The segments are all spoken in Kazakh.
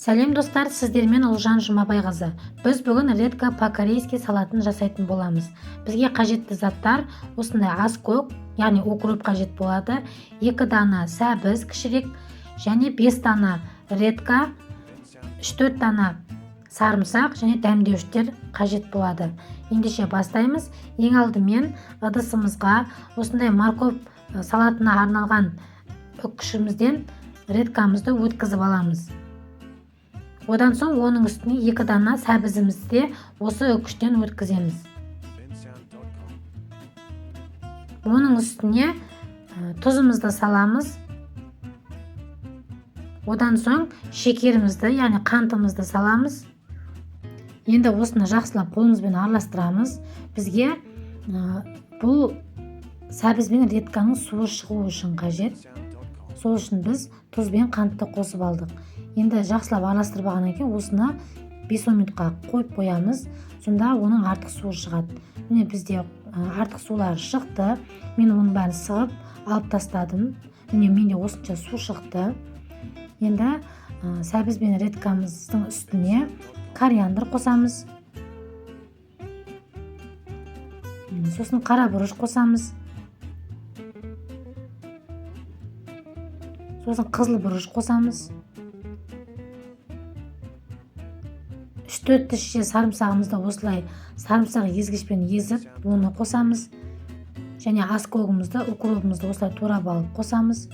Сәлем достар, сіздермен Ұлжан Жұмабайқызы. Біз бүгін редька по-корейски салатын жасайтын боламыз. Бізге қажетті заттар осындай аскөк, яғни укроп қажет болады, 2 дана сәбіз кішірек, және 5 дана редька, 3-4 дана сарымсақ және дәмдеуіштер қажет болады. Ендеше бастаймыз. Ең алдымен ыдысымызға осындай морковь салатына арналған үккішімізден редькамызды өткізіп аламыз. Одан соң оның үстіне 2 дана сәбізімізді де осы үккіштен өткіземіз. Оның үстіне тұзымызды саламыз. Одан соң шекерімізді, яғни қантымызды саламыз. Енді осыны жақсылап қолымызбен араластырамыз. Бізге бұл сәбіз бен редьканың суы шығуы үшін қажет. Сол үшін біз тұз бен қантты қосып алдық. Енді жақсылап араластырып алғаннан кейін осыны 5-10 минутқа қойып қоямыз. Сонда оның артық суы шығады. Міне бізде артық сулар шықты. Мен оның бәрін сығып алып тастадым. Міне менде осынша су шықты. Енді сәбіз бен редькамыздың үстіне кориандр қосамыз. Сосын қара бұрыш қосамыз. Сосын қызыл бұрыш қосамыз. 3-4 тісше сарымсағымызды осылай сарымсақ езгішпен езіп, оны қосамыз. Және аскөгімізді, укропымызды осылай турап алып қосамыз.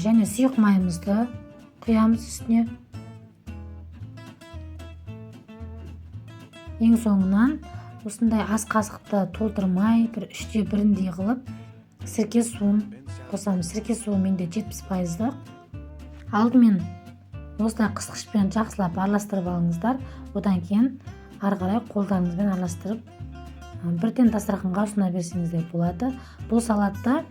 Және сұйық майымызды құямыз үстіне. Ең соңынан осындай ас қасықты толтырмай, бір 1/3-індей қылып сірке суын қосамыз. Сірке суы менде 70%. Алдымен осылай қысқышпен жақсылап араластырып алыңыздар. Одан кейін ары қарай қолдарыңызбен араластырып, бірден дастарханға ұсына берсеңіздер болады. Бұл салатты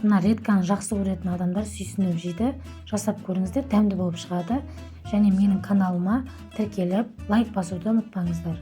мына редьканы жақсы көретін адамдар сүйсініп жейді. Жасап көріңіздер, дәмді болып шығады. Және менің каналыма тіркеліп, лайк басуды ұмытпаңыздар.